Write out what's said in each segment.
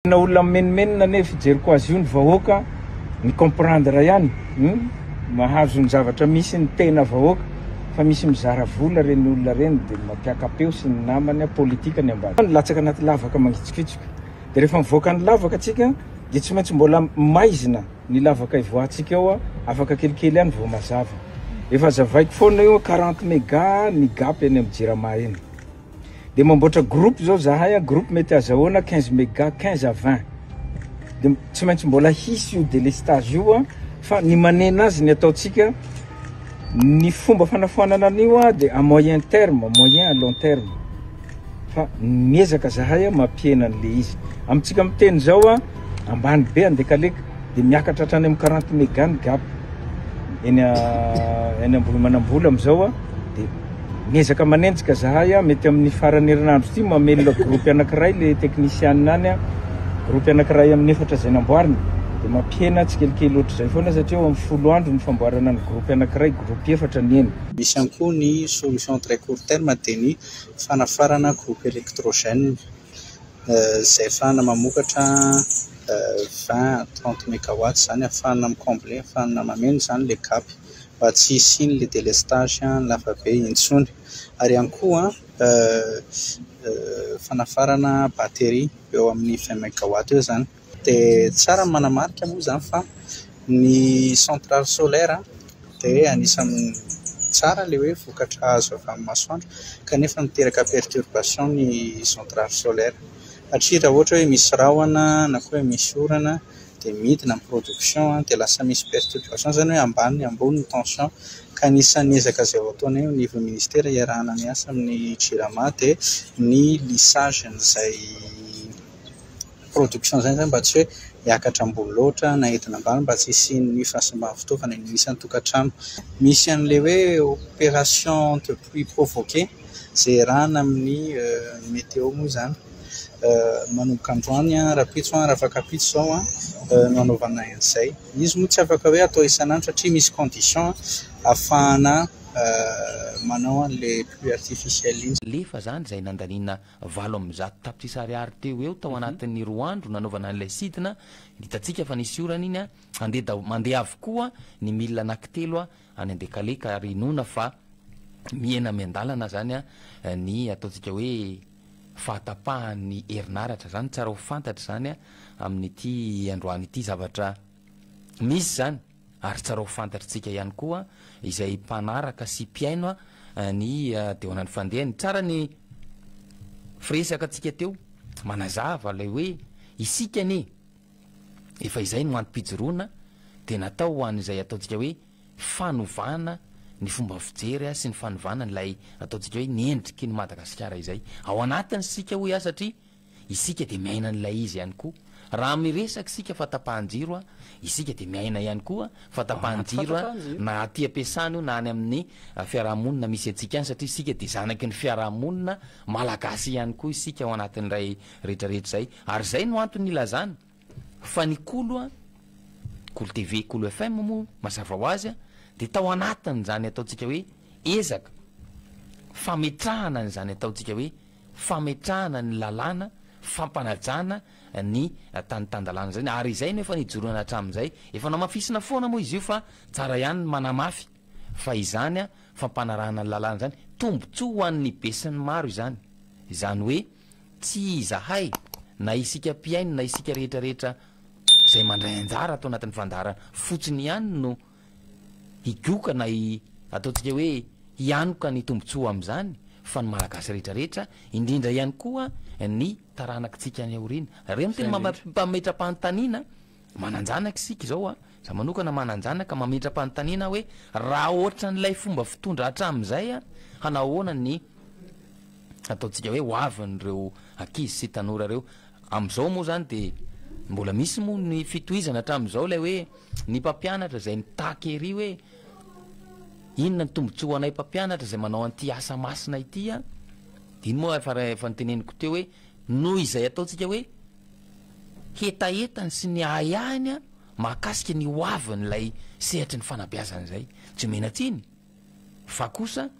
Na olona mimenomenona anie fijeriko azy io ny vahoaka mi comprendre ihany hum mahazo ny zavatra misy ny tena vahoaka fa misy mizara vola reny olona reny de mampiaka-peo sy ny namany politika ny ambadika ny latsaka anaty lavaka mangitsokitsoka de rehefa mivoaka ny lavaka tsika de tsy maintsy mbola maizina ny lavaka ivoahantsika ao afaka kelikely ihany vao mazava efa azavaiko foana io 40 mega ny gap eny amin'ny jirama eny. De mamboatra groupe zao zahay a, groupe mety azahoana 15 mega, 15 à 20. De tsy maintsy mbola hisy io délestage io a, fa ny manena azy ny ataontsika, ny fomba fanafoanana an'io a de à moyen terme, moyen à long terme. Fa miezaka zahay a mampihena an'le izy. Amintsika miteny zao a, ambany be Andekaleka, de miakatra hatrany amin'ny 40 mega ny gap eny eny Ambohimanambola amin'izao a, de Miezaka manenjika zahay a, mety amin'ny faran'ny herinandro ity mamelona groupe anakiray le technician any a, groupe anakiray amin'ny efatra izay namboarina de mampihena tsikelikely ohatr'izay foana satria eo amin'ny folo andro ny famboarana ny groupe anakiray, groupe efatra ny eny. Misy ihany koa ny solution très court terme dia ny fanafarana groupe électrogène izay ahafahana mamokatra 20 à 30 mégawatts izany ahafahana mi-combler, ahafahana mameno izany ilay gap. mba tsy hisian'ilay délestage lavabe intsony. Ary ihany koa fanafarana batterie eo amin'ny 20 mégawatt eo izany. Dia tsara ny manamarika moa izany fa ny centrale solaire dia anisan'ny tsara ilay hoe vokatra azo avy amin'ny masoandro kanefa miteraka perturbation ny centrale solaire satria raha ohatra hoe misy rahona na koa hoe misy orana dia midina ny production dia lasa misy perturbation izany hoe ambany ny ambony ny tension ka anisan'ny ezaka izay ho ataonay eo anivon'ny ministera iarahana miasa amin'ny Jirama dia ny lissage an'izay production izay izany mba tsy hoe hiakatra ambony loatra na hidina ambany mba tsy hisian'ny fahasimban'ny fitaovana eny isan-tokantrano. Misy an'ilay hoe opération de pluie provoquée izay iarahana amin'ny météo moa izany. Manomboka androany, rahampitso, rahafakampitso izao no hanaovana an'izay. Izy moa tsy afaka hoe atao isan'andro satria misy condition ahafahana manao an'ilay pluie artificielle iny. Lefa izany izay nandaniana 108 tapitrisa ariary teo ho eo tao anatin'ny roa andro nanaovana an'ilay sidina, hitantsika fa nisy orana iny, handeha daholo, mandeha avokoa ny milina anankitelo any Andekaleka ary inoana fa mihena miandalana izany ny ataontsika hoe fahatapahan'ny herinaratra zany, tsara ho fantatra izany amin'ity androany ity zavatra misy izany ary tsara ho fantatritsika ihany koa izay mpanaraka sy mpihaino ny deona ny fandehany. Tsara ny firesaka antsika teo manazava ilay hoe isika anie efa izay no antom-pijoroana dia natao ho an'izay ataontsika hoe fanovana ny fomba fijery sy ny fanovana an'ilay ataontsika hoe ny endriky ny Madagasikara izay. Ao anatiny isika hoy aho satria isika dia miaina an'ilay izy ihany koa. Raha miresaka isika fa tapahan-jiro, isika dia miaina ihany koa fa tapahan-jiro na aty am-piasana io na any amin'ny fiaraha-monina misy antsika any satria isika dia zanaky ny fiaraha-monina malagasy ihany koa isika ao anatin'ilay rehetrarehetra izay. Ary izay no antony ilazana Fa ny Kolo a, Kolo TV, Kolo FM moa mazava ho azy a, dia tao anatin'izany ataontsika hoe ezaka fametrahana an'izany ataontsika hoe fametrahana ny lalàna fampanajana ny tany tan-dalàna izany, ary izay no efa nijoroana hatramin'izay. Efa namafisina foana moa izy io fa tsara ihany ny manamafy fa izany fampanarahana ny lalàna izany tombontsoa ho an'ny besinimaro izany, izany hoe Tsy izahay, na isika mpihaino na isika rehetra rehetra izay mandray anjara ato anatin'ny fandaharana fotsiny ihany no higoka na hi, ataontsika hoe hianoka ny tombontsoa amin'izany fa ny Malagasy rehetra rehetra, indrindra ihany koa ny taranakitsika any aoriana. Ireo no tena mametra-panontaniana, manan-janaka isika izao a, za manokana manan-janaka, mametra-panontaniana aho hoe raha ohatran'ilay fomba fitondra hatramin'izay a, hanao ahoana ny ataontsika hoe ho avin'ireo ankizy sy tanora ireo. Amin'izao moa izany dia mbola misy moa ny fitohizana hatramin'izao ilay hoe ny mpampianatra izay mitaky ery hoe inona ny tombontsoa ho anay mpampianatra izay manao an'ity asa masina ity an. Dia iny moa efa efa noteneniko teo hoe noho izay ataontsika hoe hetahetany sy ny ahiahiny mahakasika ny ho avin'ilay sehatry ny fanabeazana izay. Tsy omena tsiny fa kosa.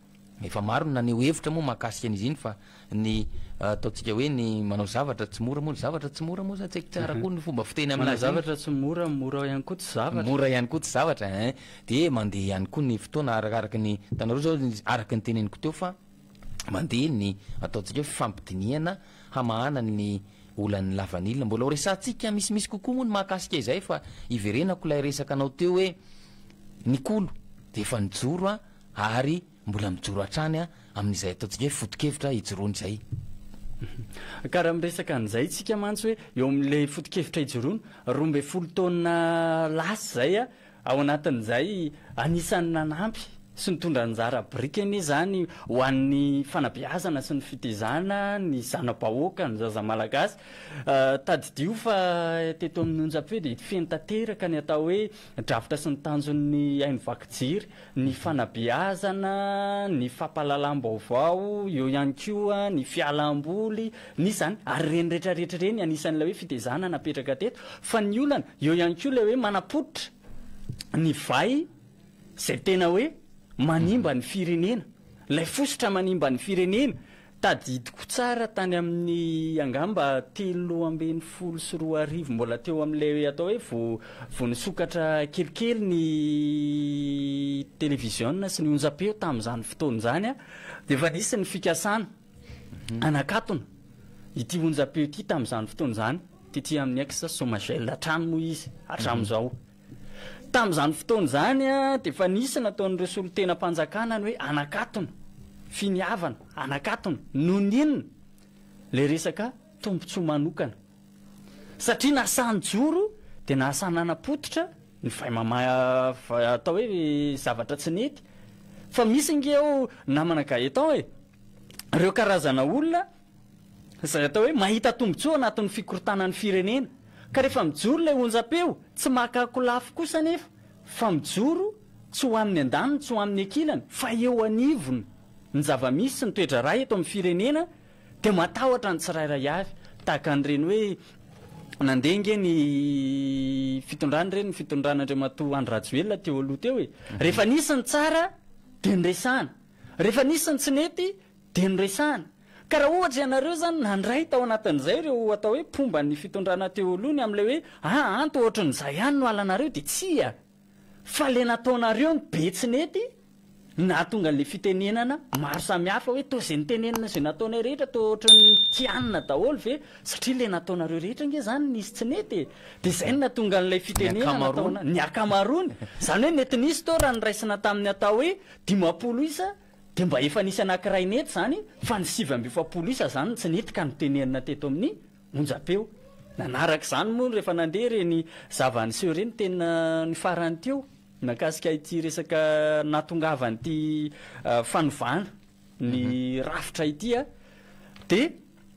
Efa maro ny naneho hevitra moa mahakasika an'izy iny fa ny ataontsika hoe ny manao zavatra tsy mora moa, ny zavatra tsy mora moa sa tsy haiko tsara koa ny fomba fiteny Manao aminazy iny. zavatra tsy mora, mora ihany koa tsy zavatra. Mora ihany koa tsy zavatra ein. Dia mandeha ihany koa ny fotoana arakaraka ny, hitanareo zao araka ny teneniko teo fa mandeha ny ataontsika hoe fifampidinihana hamahana ny olan'ny lavanila. Mbola ho resahantsika misimisy kokoa moa ny mahakasika izay fa hiverenako ilay resaka anao teo hoe ny kolo dia efa nijoro an, ary mbola mijoro hatrany amin'izay ataontsika hoe foto-kevitra ijoroany izay. Ka raha miresaka an'izay isika mantsy hoe eo amin'ilay foto-kevitra ijoroana, 12 taona lasa izay, ao anatin'izay anisan'ny nanampy sy nitondra anjara biriky anie izany ho an'ny fanabeazana sy ny fitaizana ny zana-bahoaka, ny zaza malagasy. Tadidio fa teto amin'ny onjam-peo dia feno tanteraka ny atao hoe drafitra sy ny tanjon'ny haino vaky jery. Ny fanabeazana, ny fampahalalam-baovao, eo ihany koa ny fialam-boly, nisy izany, ary ireny rehetra rehetra ireny anisan'ilay hoe fitezana napetraka teto, fa ny olana, eo ihany koa ilay hoe manapoitra ny vay izay tena hoe manimba ny firenena, ilay fositra manimba ny firenena, Tadidiko tsara tany amin'ny angamba 2013 mbola teo amin'ilay atao hoe vao vao nisokatra kelikely ny televiziona sy ny onjam-peo tamin'izany fotoana izany dia efa nisy ny fikasana hanakatona ity onjam-peo ity tamin'izany fotoana izany tety amin'ny ex Somagel hatrany moa izy hatramin'izao. Tamin'izany fotoana izany dia efa nisy nataon'ireo solontenam-panjakana ny hoe hanakatona, finiavana, hanakatona. Noho ny inona? Ilay resaka tombontsoa manokana. Satria nahasahy nijoro dia nahasahy nanapototra ny vay mama atao hoe zavatra tsy nety. Fa misy ange ao namana Gaëtan e! Ireo karazana olona Izay atao hoe mahita tombontsoa anatin'ny fikorontanan'ny firenena. Ka rehefa mijoro ilay onjam-peo, tsy maka ankolafy kosa anefa, fa mijoro tsy ho amin'ny andaniny, tsy ho amin'ny ankilany, fa eo anivony ny zava-misy sy ny toe-draharaha eto amin'ny firenena, dia matahotra ny tsirairay avy. Tahaka an'ireny hoe nandeha ange ny fitondrana ireny, ny fitondran'Andriamatoa Andry Rajoelina teo aloha teo e. Rehefa nisy ny tsara dia niresahana. Rehefa nisy ny tsy nety dia noresahana. Ka raha ohatra ianareo izany nandray tao anatin'izay ireo atao hoe mpomba ny fitondrana teo aloha ny amin'ilay hoe aa an toa ohatran'izay ihany no halanareo dia tsia fa le nataonareo no be tsy nety nahatonga an'ilay fitenenana maro samihafa hoe toa izay nitenenina izay nataonay rehetra toa ohatran'ny kianina daholo ve satria le nataonareo rehetra ange izany nisy tsy nety e! dia izay no nahatonga an'ilay fitenenana tao ana ny ankamaroany izany hoe nety nisy teo raha noraisina tamin'ny atao hoe 50 isa Dia mba efa nisy anankiray nety izany fa ny 49 isa izany no tsy nety ka notenenina teto amin'ny onjam-peo. Nanaraka izany moa rehefa nandeha ireny zava-niseho ireny tena ny farany teo mahakasika ity resaka nahatongavan'ity fanovana ny rafitra ity dia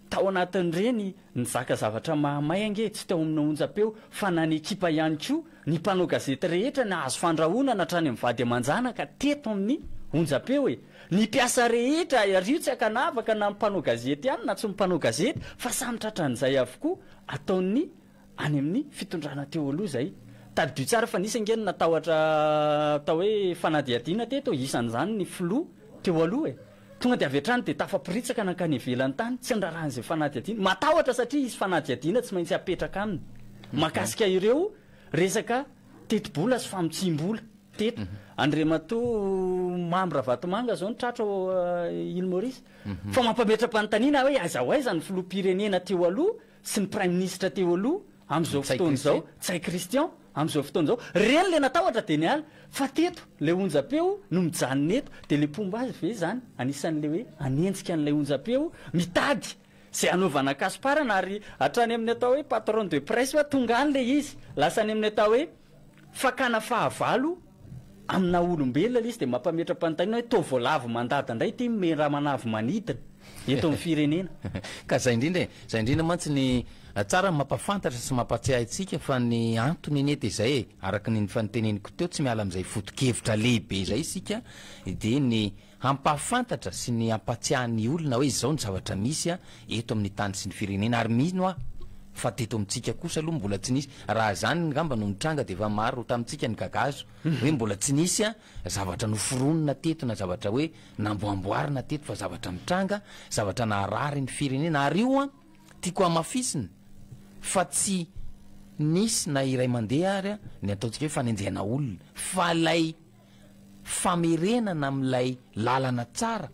Tao anatin'ireny nizaka zavatra mahamay ange tsy teo amina onjam-peo fa na ny ekipa ihany koa, ny mpanao gazety rehetra nahazo fandrahonana hatrany amin'ny vady aman-janaka teto amin'ny onjam-peo e! Ny mpiasa rehetra ary io tsy ankanavaka na ny mpanao gazety ihany na tsy ny mpanao gazety fa samy tratran'izay avokoa ataon'ny any amin'ny fitondrana teo aloha izay. Tadidio tsara fa nisy ange ny natahotra atao hoe fanadihadiana teto, isan'izany ny filoha teo aloha e. Tonga dia avy hatrany dia tafaporitsaka nankany ivelany tany, tsy niraharaha an'izay fanadihadiana. Matahotra satria hisy fanadihadiana tsy maintsy hapetraka aminy mahakasika ireo resaka tetibola sy famotsiam-bola teto. Andriamatoa Mamy Ravatomanga izao no tratra ao Île Maurice. Fa mampametra-panontaniana hoe aiza ho aiza ny filoham-pirenena teo aloha sy ny praiminisitra teo aloha amin'izao fotoana izao, Ntsay Christian, amin'izao fotoana izao. Ireny ilay natahotra dia niala. Fa teto, ilay onjam-peo no mijanona eto. Dia ilay mpomba azy ve izany anisan'ilay hoe hanenjika an'ilay onjam-peo, mitady izay hanaovana kasiparana ary hatrany amin'ny atao hoe patron de presse hoe tonga any ilay izy. Lasa any amin'ny atao hoe fakana fahavalo amina olombelona ilay izy dia mampametra-panontaniana hoe toa voalavo mandady indray ity ramanavy manidina eto amin'ny firenena. Ka izay indrindra e! Izay indrindra mantsy ny tsara ny mampafantatra sy mampatsiahy antsika fa ny antony anie dia izay e! Araka ny efa noteneniko teo tsy miala amin'izay foto-kevitra lehibe izay isika dia ny hampahafantatra sy ny hampatsiahy ny olona hoe izao ny zavatra misy eto amin'ny tany sy ny firenena ary mino aho. Fa teto amintsika kosa aloha mbola tsy nisy, raha izany ngamba no nitranga dia efa maro tamintsika ny gagazo hoe mbola tsy nisy zavatra noforonina teto na zavatra hoe namboamboarina teto fa zavatra mitranga, zavatra naharary ny firenena ary io an tiako hamafisina fa tsy nisy na iray mandeha ary ny ataontsika hoe fanenjehana olona fa ilay famerenana amin'ilay lalana tsara,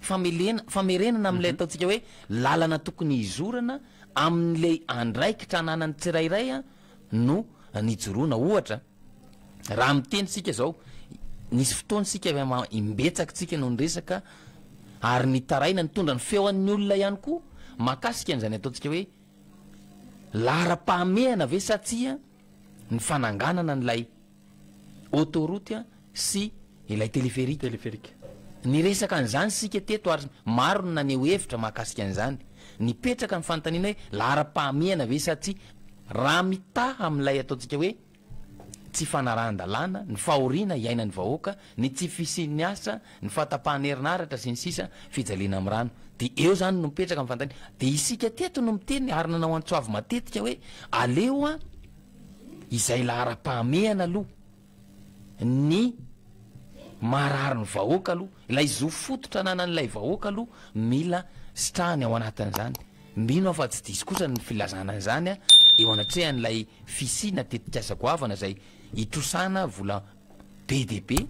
famelena, famerenana amin'ilay ataontsika hoe lalana tokony hizorana amin'ilay andraikitra ananan'ny tsirairay no nijoroana. Ohatra, raha miteny isika izao, nisy fotoana isika imbetsaka isika no niresaka ary nitaraina, nitondra ny feon'ny olona ihany koa mahakasika an'izany ataontsika hoe laharam-pahamehana ve sa tsia ny fananganana an'ilay autoroute sy ilay téléphérique. Téléphérique. Niresaka an'izany isika teto ary maro ny naneho hevitra mahakasika an'izany. Nipetraka ny fanontaniana hoe laharam-pahamehana ve sa tsia? Raha mitaha amin'ilay ataontsika hoe tsy fanarahan-dalàna, ny fahoriana iainan'ny vahoaka, ny tsy fisian'ny asa, ny fahatapahan'ny herinaratra sy ny sisa, fijaliana amin'ny rano. Dia eo izany no mipetraka ny fanontaniana. Dia isika teto no miteny ary nanao antso avo matetika hoe aleo an! izay laharam-pahamehana aloha, ny maharary ny vahoaka aloha, ilay zo fototra ananan'ilay vahoaka aloha mila sitrahany ao anatin'izany. Mino aho fa tsy diso kosa ny filazana an'izany eo anatrehan'ilay fisiana tetikasa goavana izay hitrosana vola be dia be.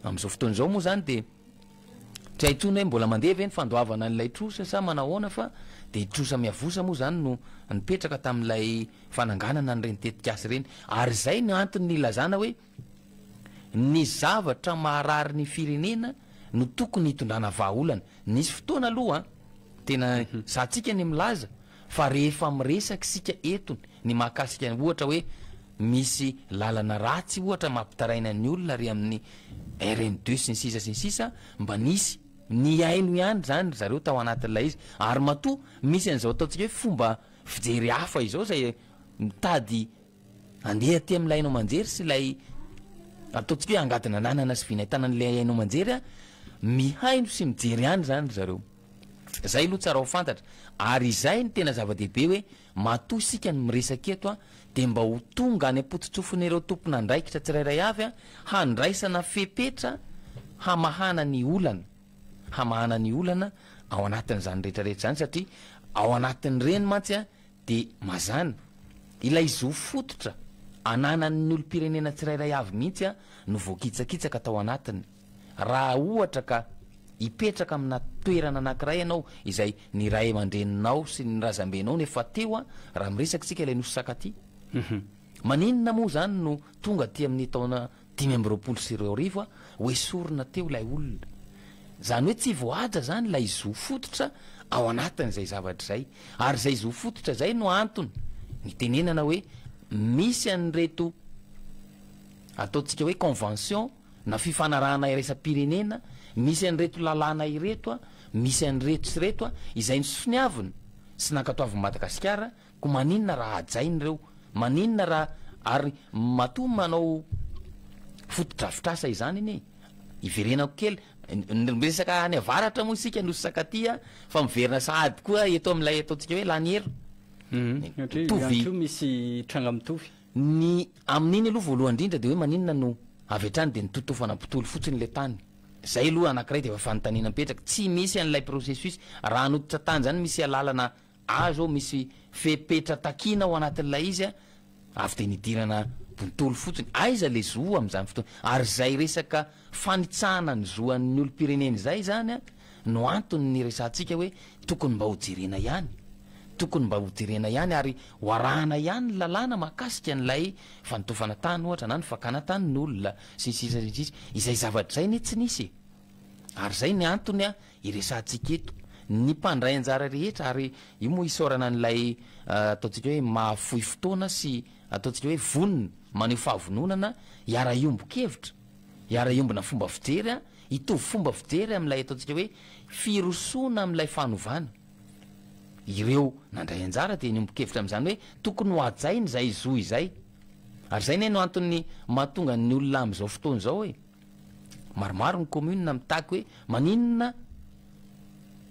Amin'izao fotoana izao moa izany dia tsy hay intsony hoe mbola mandeha ve ny fandoavana an'ilay trosa sa manahoana fa dia trosa miavosa moa izany no nipetraka tamin'ilay fananganana an'ireny tetikasa ireny. Ary izay no antony nilazana hoe ny zavatra maharary ny firenena no tokony hitondrana vahaolana. Nisy fotoana aloha tena sahintsika ny milaza fa rehefa miresaka isika eto ny mahakasika ohatra hoe misy lalana ratsy ohatra mampitaraina ny olona ary amin'ny RN deux sy ny sisa sy ny sisa mba nisy nihaino ihany izany ry zareo tao anatin'ilay izy. Ary matoa misy an'izao ataontsika hoe fomba Fijery hafa izao izay mitady handeha aty amin'ilay haino aman-jery sy ilay ataontsika hoe angadina ananana sy vy nahitana an'ilay haino aman-jery, mihaino sy mijery ihany izany ry zareo. Izay aloha tsara ho fantatra. Ary izay no tena zava-dehibe hoe matoa isika no miresaka eto dia mba ho tonga any am-pototsofin'ireo tompon'andraikitra tsirairay avy handraisana fepetra hamahana ny olana. hamahana ny olana ao anatin'izany rehetra rehetra izany satria ao anatin'ireny mantsy dia mazàna ilay zo fototra ananan'ny olom-pirenena tsirairay avy mihitsy no voakitsakitsaka tao anatiny. Raha ohatra ka hipetraka amina toerana anankiray ianao izay ny ray aman-dreninao sy ny razambenao no efa teo, raha miresaka isika ilay Nosy Sakatia, maninona moa izany no tonga aty amin'ny taona 2025 a, ho esorina teo ilay olona. Izany hoe tsy voahaja izany ilay zo fototra ao anatin'izay zavatra izay. Ary izay zo fototra izay no antony nitenenana hoe misy an'ireto ataontsika hoe convention na fifanarahana iraisam-pirenena, misy an'ireto lalàna ireto a, misy an'ireto sy ireto a, izay nosoniavina sy nankatoavin'i Madagasikara Ko maninona raha hajaina ireo? Maninona raha ary matoa manao fotodrafitrasa izany anie iverenako kely miresaka any avaratra moa isika nosy sakatia fa miverina sahady koa eto amin'ilay ataontsika hoe laniera. Mitovy. Misy tranga mitovy. Ny amin'iny aloha voalohany indrindra dia hoe maninona no avy hatrany dia nitotofana mpitoly fotsiny ilay tany. Zay aloha anankiray dia efa fanontaniana mipetraka. Tsy misy an'ilay processus. Raha hanototra tany izany misy alalana Azo ao misy fepetra takiana ao anatin'ilay izy a, avy dia nidirana bontolo fotsiny. Aiza le zo amin'izany fotoana? Ary izay resaka fanitsahana ny zo an'ny olom-pirenena izay izany a, no antony niresahantsika hoe tokony mba ho jerena ihany. Tokony mba ho jerena ihany ary ho arahana ihany ny lalàna mahakasika an'ilay fanotofana tany ohatra na ny fakana tanin'olona sy ny sisa sy ny sisa. Izay zavatra izay anie tsy nisy e. Ary izay ny antony a iresahantsika eto. Ny mpandray anjara rehetra, ary io moa isaorana an'ilay ataontsika hoe mahafoy fotoana sy ataontsika hoe vonona, maneho fahavononana hiara-hiombon-kevitra, hiara-hiombona fomba fijery, hitovy fomba fijery amin'ilay ataontsika hoe firosoana amin'ilay fanovana. Ireo nandray anjara dia niombon-kevitra amin'izany hoe tokony ho hajaina izay zo izay. Ary izay anie no antony mahatonga ny olona amin'izao fotoana izao e. Maromaro ny commune mitaky hoe maninona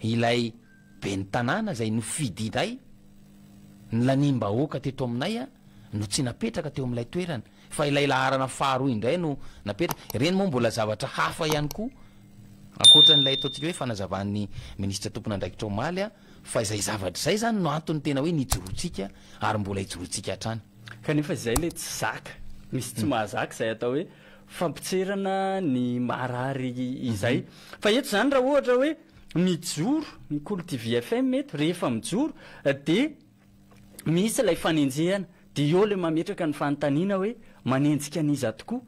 ilay ben'ny tanàna izay nofidinay Ny laniam-bahoaka teto aminay no tsy napetraka teo amin'ilay toerana fa ilay laharana faharoa indray no napetraka. Ireny moa mbola zavatra hafa ihany koa ankoatra an'ilay ataontsika hoe fanazavan'ny minisitra tompon'andraikitra omaly fa izay zavatra izay izany no antony tena hoe nijoroantsika ary mbola ijoroantsika hatrany. Kanefa izay ilay tsy zaka, misy tsy mahazaka izay atao hoe fampitserana ny marary izay. Fa eto izany raha ohatra hoe mijoro ny Kolo TV FM eto, rehefa mijoro dia misy ilay fanenjehana, dia eo ilay mametraka ny fanontaniana hoe manenjika an'iza tokoa?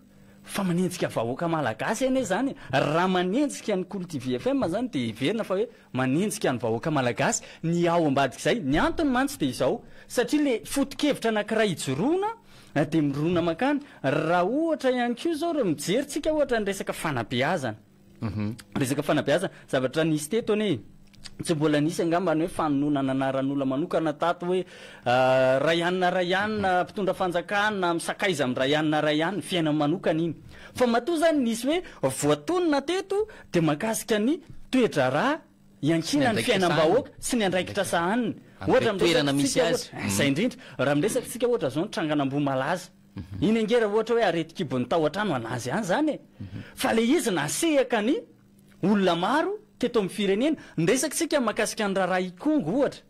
Fa manenjika vahoaka malagasy anie izany e! Raha manenjika ny Kolo TV FM izany dia heverina fa hoe manenjika ny vahoaka malagasy ny ao ambadik'izay. Ny antony mantsy dia izao, satria ilay foto-kevitra anankiray ijoroana dia mirona mankany. Raha ohatra ihany koa izao raha mijery tsika ohatra ny resaka fanabeazana. Resaka fanabeazana, zavatra nisy teto anie e. Tsy mbola nisy angamba ny hoe fanononana anaran'olona manokana tato hoe Raianina Raianina mpitondra fanjakana misakaiza amin'i Raianina Raianina, fiainany manokana iny. Fa matoa izany nisy hoe voatonona teto dia mahakasika ny toe-draharaha iankinan'ny fiainam-bahoaka sy ny andraikitra sahaniny. Ohatra miresaka tsika ohatra, izay indrindra, raha miresaka tsika ohatra izao ny trangan'Ambohimalaza. Iny ange raha ohatra hoe aretin-kibon'ny tao an-trano an'azy ihany izany e! Fa ilay izy nasehaka ny olona maro teto amin'ny firenena. Niresaka isika mahakasika ny raharaha Ikongo ohatra.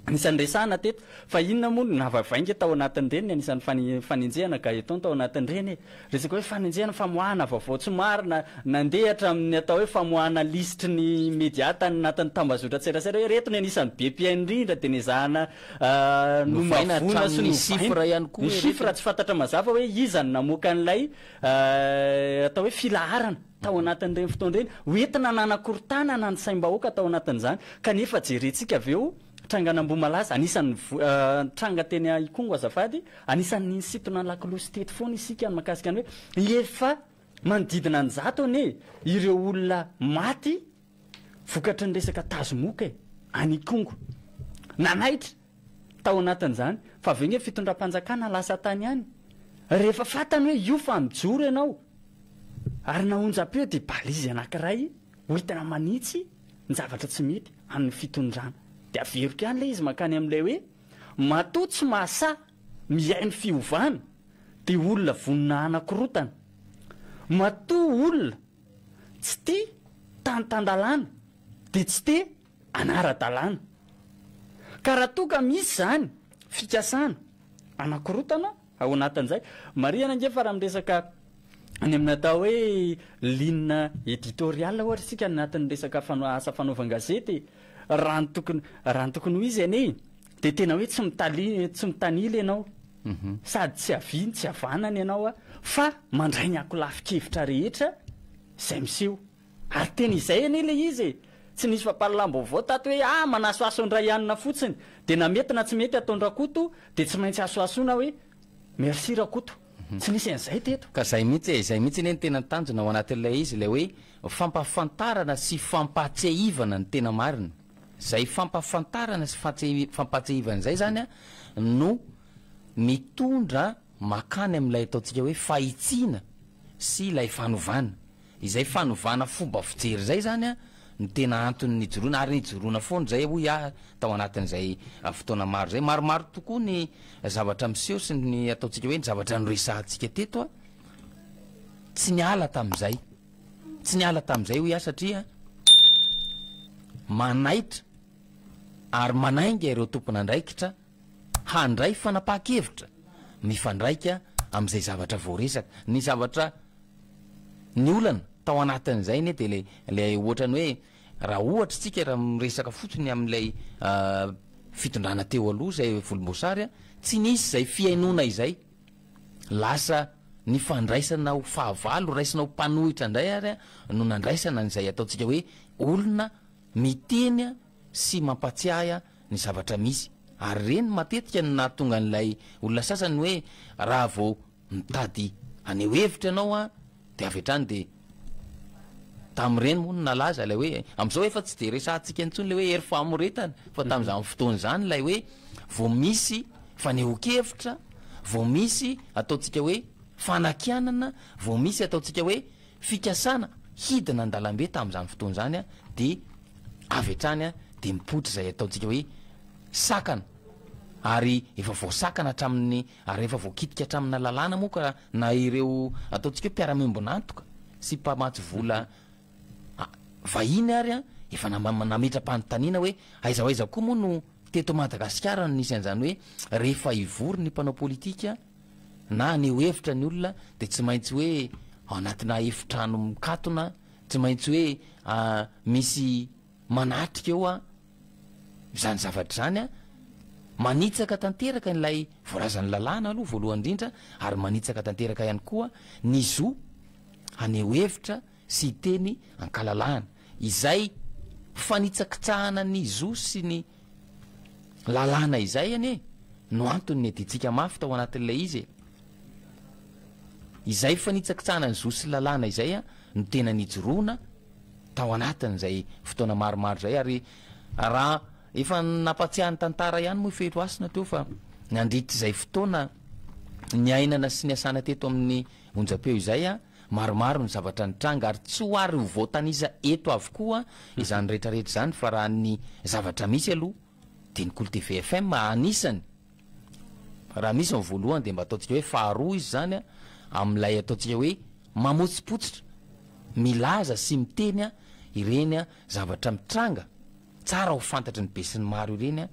Anisan'ny resahana teto. Fa inona moa no nahavainga tao anatin'ireny ny anisan'ny fanenjehana Gaëtan tao anatin'ireny e! Resaka hoe fanenjehana, famoahana vaovao tsy marina, nandeha hatramin'ny atao hoe famoahana lisitry ny media tany anatin'ny tambazotran-tserasera hoe ireto ny anisan'ny be mpihaino indrindra dia nezahana Novaina nomavoina sy hatramin'ny novaina. chiffre ihany koa Ny ireto. chiffre tsy fantatra mazava hoe iza no namoaka an'ilay atao hoe filaharana tao anatin'ireny fotoana ireny, hoentina nanakorontanana ny saim-bahoaka tao anatin'izany, kanefa jerentsika avy eo trangan'Ambohimalaza, anisan'ny tranga teny Ikongo azafady, anisan'ny nisintona lakolosy teto foana isika mahakasika ny hoe efa manodidina ny 100 anie ireo olona maty vokatry ny resaka tazomoka e, any Ikongo. Nanaitra tao anatin'izany fa avy eo nge fitondram-panjakana lasa tany ihany. Rehefa fantany hoe io fa mijoro ianao ary na onjam-peo dia balise anankiray hoentina manitsy ny zavatra tsy mety amin'ny fitondrana. Dia averiko ihany ilay izy mankany amin'ilay hoe matoa tsy mahasahy mihaino fiovana dia olona vonona hanakorotana. Matoa olona Tsy tia tany tan-dalàna dia tsy te hanara-dalàna. Ka raha toa ka misy izany fikasana hanakorotana ao anatin'izay, marihana ange fa raha miresaka any amin'ny atao hoe ligne éditoriale ohatra isika any anatin'ny resaka asa fanaovan-gazety, raha ny tokony raha ny tokony ho izy anie dia tena hoe tsy mitali tsy mitanila ianao sady tsy havia no tsy havanana ianao fa mandray ny ankolafin-kevitra rehetra izay miseho. Ary tena izay anie ilay izy e! Tsy nisy fampahalalam-baovao tato hoe ah manasohaso an-dRaianina fotsiny dia na mety na tsy mety ataon-dRakoto dia tsy maintsy asoasoana hoe merci Rakoto. Tsy nisy an'izay teto. Ka izay mihitsy e, izay mihitsy anie no tena tanjona ao anatin'ilay izy, ilay hoe fampahafantarana sy fampahatsiahivana ny tena marina. Izay fampahafantarana sy fampahatsiahivana izay izany no mitondra makany amin'ilay ataontsika hoe fahitsiana sy ilay fanovana. Izay fanovana fomba fijery izay izany no tena antony nijoroana ary nijoroana foana izay hoy aho tao anatin'izay fotoana maro izay. Maromaro tokoa ny zavatra miseho sy ny ataontsika hoe ny zavatra noresahantsika teto tsy niala tamin'izay. Tsy niala tamin'izay hoy aho satria manaitra ary manainga ireo tompon'andraikitra handray fanapahan-kevitra mifandraika amin'izay zavatra voaresaka. Ny zavatra, ny olana tao anatin'izay anie dia ilay, ilay ohatran'ny hoe raha ohatra isika raha miresaka fotsiny amin'ilay fitondrana teo aloha izay volomboasary, tsy nisy izay fihainoana izay. Lasa ny fandraisana ho fahavalo, raisina ho mpanohitra indray ary no nandraisana an'izay ataontsika hoe olona miteny sy mampatsiahy ny zavatra misy. Ary ireny matetika no nahatonga an'ilay olona sasany hoe raha vao mitady haneho hevitra ianao dia avy hatrany dia tamin'ireny moa no nalaza ilay hoe, amin'izao efa tsy dia resahantsika intsony ilay hoe hery famoretana fa tamin'izany fotoana izany ilay hoe vao misy fanehoan-kevitra, vao misy ataontsika hoe fanakianana, vao misy ataontsika hoe fikasana hidina an-dalambe tamin'izany fotoana izany dia avy hatrany dia mipoitra izay ataontsika hoe sakana. Ary efa voasakana hatramin'ny, ary efa voakitika hatramina lalàna moa ka na ireo ataontsika hoe mpiara-miombon'antoka sy mpamatsy vola vahiny ary efa nametra-panontaniana hoe aiza ho aiza koa moa no teto Madagasikara no nisy an'izany hoe rehefa hivory ny mpanao politika na haneho hevitra ny olona dia tsy maintsy hoe ao anatina efitrano mikatona, tsy maintsy hoe misy manatrika eo an, izany zavatra izany an, manitsaka tanteraka ilay voalazan'ny lalàna aloha voalohany indrindra ary manitsaka tanteraka ihany koa ny zo haneho hevitra sy hiteny an-kalalahana. Izay fanitsakitsahana ny zo sy ny lalàna izay anie no antony niadiantsika mafy tao anatin'ilay izy e. Izay fanitsakitsahana ny zo sy lalàna izay no tena nijoroana tao anatin'izay fotoana maromaro izay ary raha efa nampatsiahy ny tantara ihany moa i Fehitro Hasina teo fa nandritra izay fotoana niainana sy niasana teto amin'ny onjam-peo izay maromaro ny zavatra nitranga ary tsy ho ary ho voatanisa eto avokoa izany rehetrarehetra izany fa raha ny zavatra misy aloha dia ny Kolo TV FM anisany raha misy ny voalohany dia mba ataontsika hoe faharoa izy izany amin'ilay ataontsika hoe mamotsipotsitra milaza sy miteny ireny zavatra mitranga tsara ho fantatry ny besinimaro ireny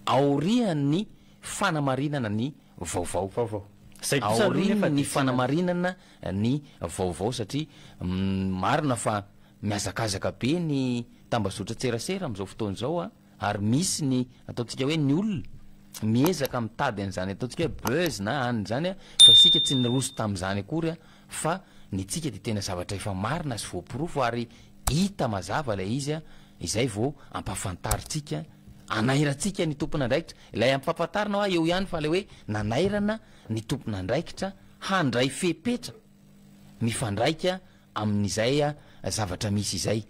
aorian'ny fanamarinana ny vaovao. Vaovao. Izay kosa aloha nefa Aorian'ny dia tsy fanamarinana ny vaovao satria marina fa mihazakazaka be ny tambazotran-tserasera amin'izao fotoana izao ary misy ny ataontsika hoe ny olona miezaka mitady an'izany ataontsika hoe buzz na anona izany fa isika tsy niroso tamin'izany akory fa ny antsika dia tena zavatra efa marina sy voaporofo ary hita mazava ilay izy izay vao ampahafantarintsika anairantsika ny tompon'andraikitra ilay ampahafantarina hoa eo ihany fa ilay hoe nanairana ny tompon'andraikitra handray fepetra mifandraika amin'izay zavatra misy izay.